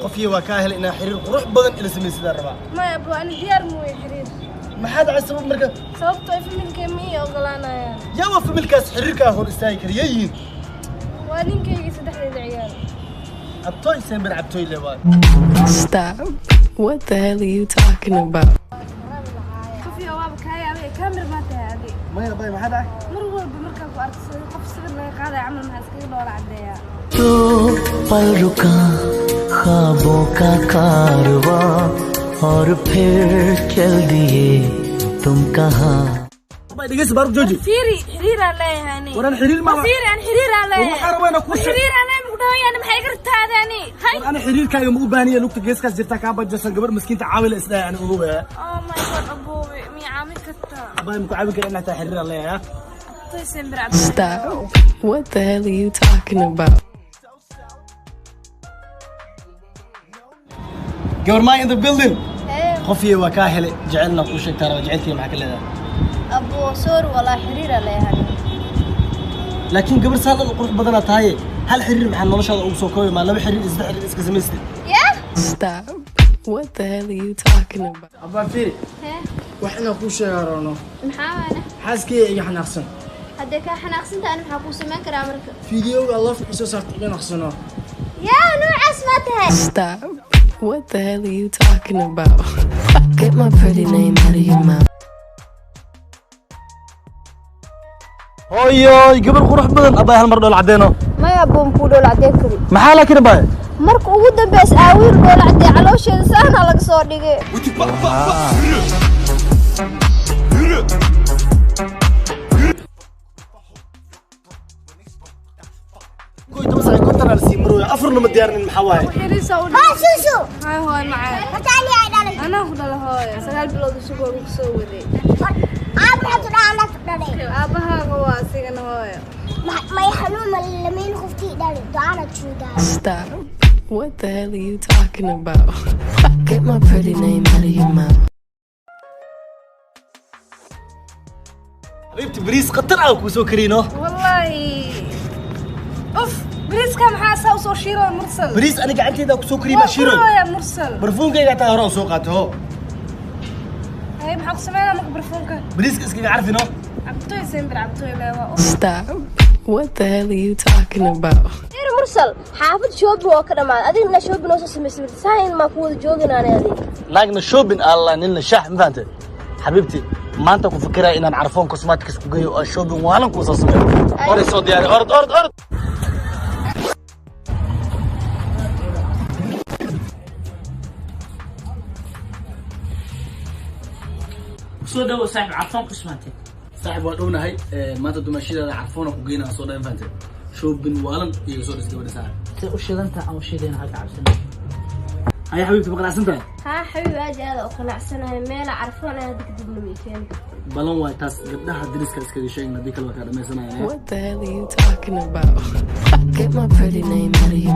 Qofkii waa kaa helay inaa xiriir qurux badan ila samaysidaa rabaa. Maya abo, ani diyaar mooye xiriir. Maxaa dhacay sabab marka? Sababtoo ay familkay ma ii ogolaanayaan. Yaa waa familkaas xiriirkaa hor istaagi kara yaa yihiin? Waa ninkaygii saddexdeeda ciyaal. Cabtooy sember cabtooy le waa. Stop. What the hell are you talking about? Qofiyo waaba kaa yaabay, kaamir maa tahay adi? Maya bay, maxaa dhacay? Mar walba markaan ku arko sawir qof sawir laga qaadaya camal maxaa iskaga dhoola caddeeyaa. तो पल रुका ख्वाबों का कारवां और फिर चल दिए तुम कहाँ. Bay dhegeysi baaruk jooji. Fiiri, xiriiraan leeyahay ani. Waran xiriir ma Fiiri, aan xiriiraan leeyahay. Waxaan rabaa inaan kuu sheego. Xiriiraan leeyahay muku dhawayaani, maxay iga rabtaa ani? Hay. Ana xiriirkaaga ma u baahaniya, lugta geeskaas jirta kaa bajasan gabar miskiinta caawila isdhahay ani ugu weya. Oh my God, aboowe, miya caawin kartaa? Abay ma ku caawin kara inaa tahay xiriir aan leeyahay. Toy sember cabtooy. Stop. What the hell are you talking about? Gabar maay in the building. Qofkii waa kaa helay jecelna kuu sheegtaa raba, jecelkii maxaa ka leedahay? Abo sorry, walaa xiriira leeyahay. Laakiin gabar saa dhan qurux badanaa tahay, hal xiriir maxaa noloshaada ugu soo koobi? Maa laba xiriir iyo saddex xiriir iska samaystay? Yah. Stop. What the hell are you talking about? Abbaa fiiri, wax inaan kuu sheegaa roono. Maxaa waana? Xaaskeyga iga xanaaqsan. Haddee kaa xanaaqsanta, ani maxaa kuu samayn karaa marka? Fiidiyowga love isoo saarta iga naqsano. Yaa noocaas maa tahay? Stop. What the hell are you talking about? Get my pretty name out of your mouth. Hooyoy, gabar qurux badan abay, hal mar dhool caddeeno. Maya abo, makuu dhoola caddeyn kari. Maxaa laakiin abay? Marka ugu dambeys aawiil dhoola caddee caloosheeda saana laga soo dhigay. 11 saac konton aa lasii marooya, afarna ma diyaarinin, maxaa waaye? Xiriirsa u Haa suusu. Hay hooy macaan. Horta ani ay dhalay. Anaa ku dhala hooyo, 9 bilood isagoo lagu soo waday. Aab maxaa tu dhahaa anaa tu dhalay? Aabbahaaga waa asigana hooyo. May xanuun ma lamayn qofkii dhalay ducaana juudaa. Stop. What the hell are you talking about? Get my pretty name out of your mouth. Xabiibti, bariis khatar ah kuu soo kariyno. Wallaahi uf, bariiska maxaa saa usoo shiirooya Mursal? Bariis ani gacanteeda kusoo kariyay baa shiiroy. Waa Mursal. Barfuunkayga taa hore u soo qaatay ho. Hay, maxaa ku sameynaa marka barfuunka? Bariiska iskaga carfino. Cabtooy sember cabtooy leewa. Stop. What the hell are you talking about? Fiiri Mursal, xaafad shopping oo ka dhamaaday, adigna shopping oo soo samaysay saain maa ku wada jooginaan adiga. Naagna shopping alla nilna shax, ma fahantay xabiibti? Maanta ku fikiraya inaan carfoon cosmetics ku geeyo oo shopping waalan kuu soo sameeyo. Oray soo diyaari, orod orod orod. Soo dhawo saaxib, Carfoon Cosmetic. Saaxib, waa dhownahay maanta dumashidaada carfoona ku geynaa, soo dhan fahantay, shopping waalan iyo soo dhis gabadha saaxib. See u shidanta aan u shidayna halka cabsana. Haya xabiibti, ma qanacsan tahay? Haa xabiib, aad iyo aad u qanacsanahay, meela carfoon aad kadibna ma ii keeni kartid. Balan waay taas, gabdhaha dariska iskaga sheegin, haddii kale waa kaa dhamaysanayaan. What the hell are you talking about? Get my pretty name out of your